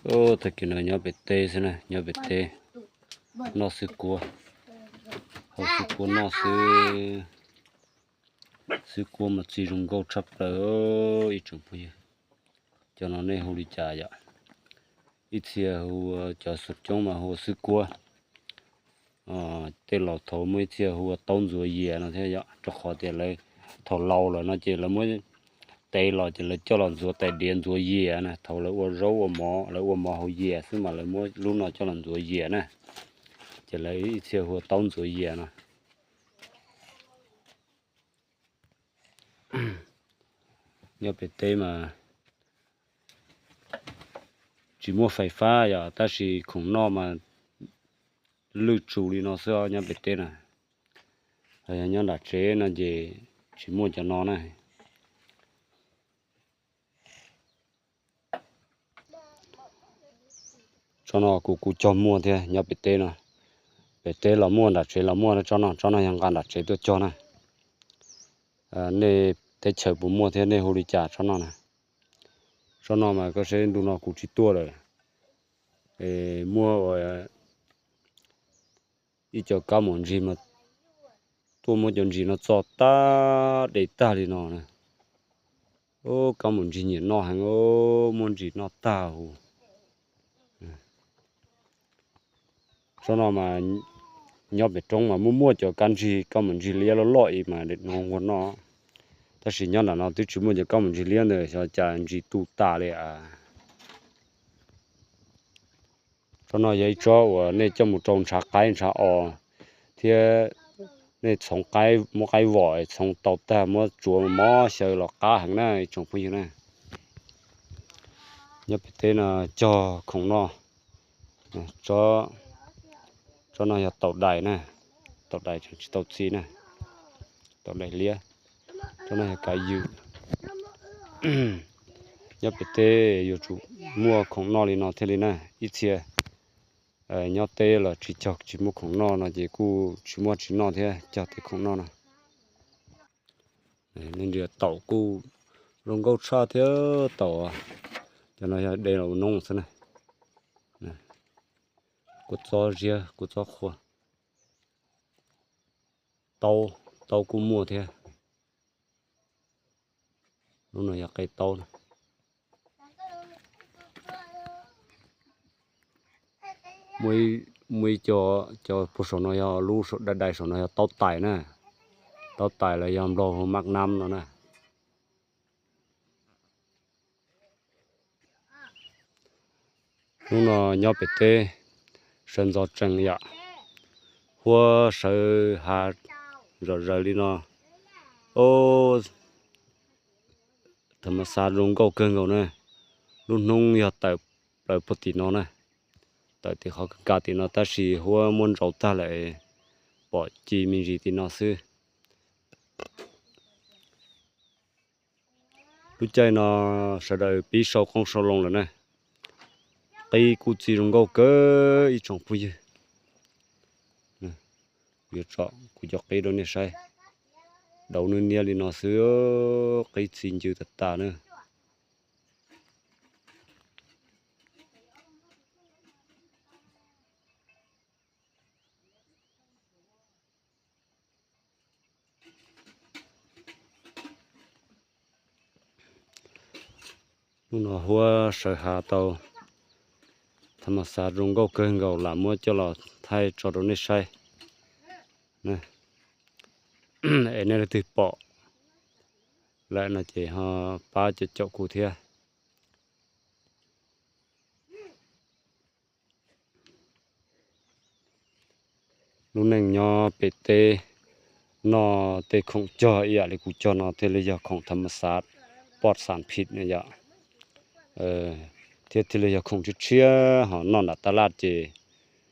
Tag kis no nyob pem teb xwb na, nyob pem teb noj xwb kuab, hau xwb kuab noj xwb. Xwb kuab mas txi zoo nkauj tshaj plaws ib tsoom phooj ywg. Cov no nej hu li cas yom? Ib txhia hu, cov xov coob mas hu xwb kuab. Tej laus thaum muaj ib txhia hu ua taub ntxuav yias no thiab yom, rau qhov tias lawv thaum laus lawm no ces lawv muab tev los ces lawv coj los ntxuav tais diav ntxuav yias na, thaum lawv ua zaub ua mov, lawv ua mov hauv yias xwb mas lawv muab lub no coj los ntxuav yias na, ces lawv ib txhia hu ua taub ntxuav yias no. Nyob pem teb mas tsis muaj fais fab yom, tab sis khoom noj mas lwj tsus li no xwb nyob pem teb na. Yog nyob nram tsev no ces tsis muaj cov no na. Tsob no kuv kuj cog muaj thiab nyob pem teb no. Pem teb los muaj, nram tsev los muaj tsob no, tsob no yog nqa nram tsev tuaj cog na. Nej teb chaws puas muaj thiab nej hu li cas tsob no na? Tsob no mas koj saib ntu no kuv tsis tuaj lawm. Muaj ua ib co kab maum ntsis mas tuaj muab cov ntsis no txo tag de tag li no na. Kab maum ntsis nyiam noj heev, muab ntsis noj tag huv. Tsob no mas nyob pem roob mas muaj muaj cov kab ntsis, kab maum ntsis liab loj loj ib mas nquag noj. Tab sis nyob nram no twb tsis muaj cov kab maum ntsis liab ntawd, xyov cas ntsis tu tas li. Tsob no yog ib tsob uas nej coj mus rau ntshav qaib ntshav os thiab nej txhoov qaib, muab qaib vom txhoov tau tag muab tsuav mov xyaw los qab heev na ib tsoom phooj ywg na. Nyob pem teb no cog khoom noj. Tsob no yog taum dais na, taum dais tseem tsis tau txi na, taum dais liab. Tsob no yog kav ywm. Nyob pem teb yuav tsum muaj khoom noj li no thiaj li na. Ib txhia nyob teb los tsis cog tsis muaj khoom noj no ces kuj tsis muaj tsis noj thiab, cog tej khoom noj no. Nej ntsia taum kuj zoo nkauj tshaj thiab taum. Cov no yog de los ua noob xwb na. Kua txob ziab kua txob qhua. Taub, taub kuj muaj thiab. Lub no yog qe taub na. Muaj ib co, cov puag saum no yog lub dai dai saum no yog taub tais na. Taub tais los yog nplog hu maj nab no na. Hnub no nyob pem teb sawv ntxov tsees yom, huab sawv hav zom zaws li no. Ob, thaum mas xav zoo nkauj kawg nkaus na. Lub hnub yog tawm plaws puag tim no na, tawm tim qhov ka tim no tab sis huab muab ntsauv tag lawm, pom ci me ntsis tim no xwb. Lub caij no sawv daws pib sau qoob sau loo lawm na. Qib kuj txi zoo nkauj kawg ib tsoom phooj ywg. Yuav tsom kuv cov qib rau nej saib. Dauv niab niab li no xwb, qib txi ncw tas tas na. Hnub no huab sawv hav tau tha mas xav zoo nkauj kawg nkaus lam muab coj los thaij tso rau nej saib. Es nej leej twg pom lawm no ces ho pab caum caum kuv thiab. Lub neej nyob pem teb noj tej khoom cog ib yam li kuv cog no thiaj li yog khoom tha mas xav poj xam phim na yom. Thiab thiaj li yog khoom tshiab tshiab ho noj nram tab laj ces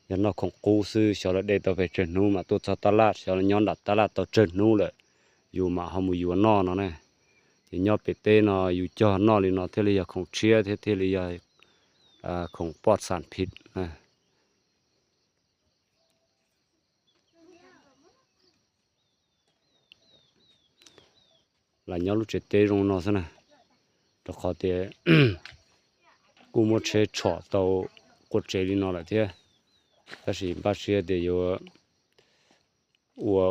yog noj khoom qub xwb, xyov lawv de tau pem tsawg hnub mas tuaj txog tab laj, xyov lawv nyob nram tab laj tau tsawg hnub lawm yus mam ho mus yuav noj no na. Ces nyob pem teb no yus cog noj li no thiaj li yog khoom tshiab thiab thiaj li yog khoom poj xam phim. Lam nyob lub tsev teb zoo no xwb na, rau qhov tias kuj muab tsheb tshom tau quaj tsev li no lawm thiab. Tab sis npaj siab tias yuav ua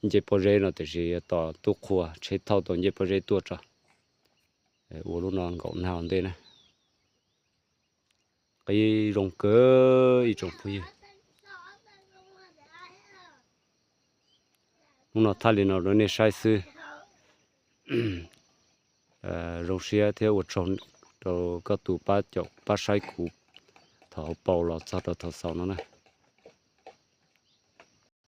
ncej pob zeb no tiam sis yuav tos tub qhua tsheb thauj tau ncej pob zeb tuaj tso, ua lub no nkaum nag ua ntej na. Qib zoo kawg ib tsoom phooj ywg. Hnub no thaij li no rau nej saib xwb. Zoo siab thiab ua tsaug rau koj tus pab caum pab saib kuv thaum hauv paus los txog rau thaum xaus no na.